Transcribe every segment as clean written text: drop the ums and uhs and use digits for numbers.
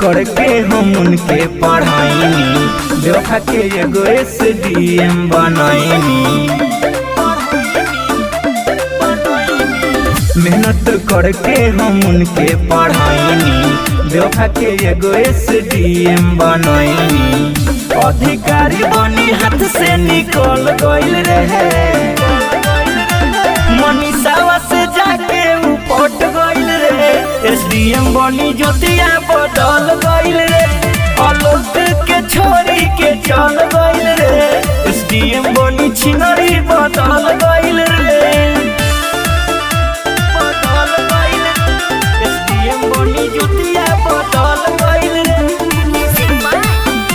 करके हम उनके पढ़ाईनी, बेवफा के एगो एसडीएम बनाईनी। मेहनत करके हम उनके पढ़ाईनी, बेवफा के एगो एसडीएम बनाईनी। अधिकारी बनी हाथ से निकल गइल रहे, मनीषावा से जाके उ पट गइल रे। एसडीएम बनी ज्योतिया बदल गइल रे, आलोक के छोरी के चल गइल रे। एसडीएम बनी छिनरी बदल गइल रे, बदल गइल। एसडीएम बनी ज्योतिया बदल गइल रे। Music by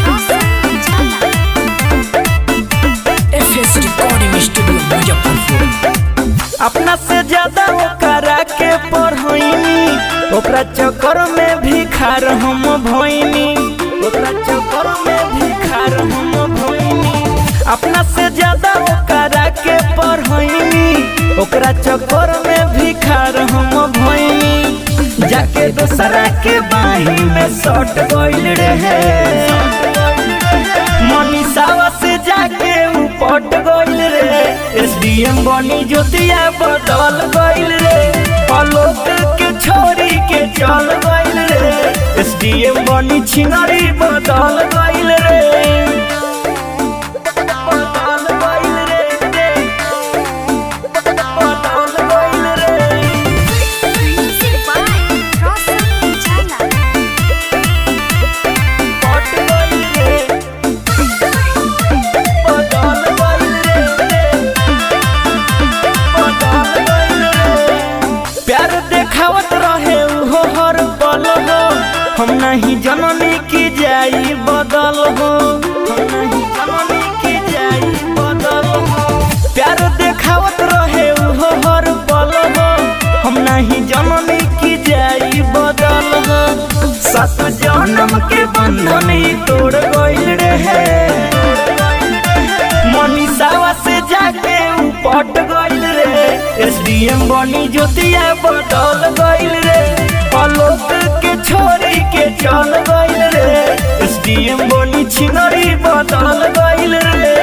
Roshan Ujala. FS recording studio Muzaffarpur. अपना से ज्यादा ओकरा के पढ़ैनी, ओकरा चक्कर में भिखार हम भइनी, ओकरा चक्कर में भिखार हम भइनी। अपना से ज्यादा ओकरा के पढ़ैनी, ओकरा चक्कर में भिखार हम भइनी। जाके दोसरा के बाही में सट गइल रहे, मनीषावा से जाके उ पट गइल रे। एसडीएम बनी ज्योतिया बदल गइल रे, आलोक के छोरी के चल गइल रे। एसडीएम बनी छिनरी बदल गइल रे, बदल गइल रे, बदल गइल रे। Music by Roshan Ujala. पट गइल रे, बदल गइल रे, बदल गइल रे। प्यार देखावत रहे उहो हर पल हो, हम नहीं जननी की जाई बदल हो, हम नहीं जननी की जाई बदल हो। प्यार देखावत रहे उहो हर पल हो, हम नहीं जननी की जाई बदल हो। सात जन्म के बंधन ही तोड़ गइल रहे, मनीषावा से जाके उ पट गइल रे। एसडीएम बनी ज्योतिया बदल गइल रे, आलोक के छोरी के चल गइल रे। एसडीएम बनी छिनरी बदल गइल रे।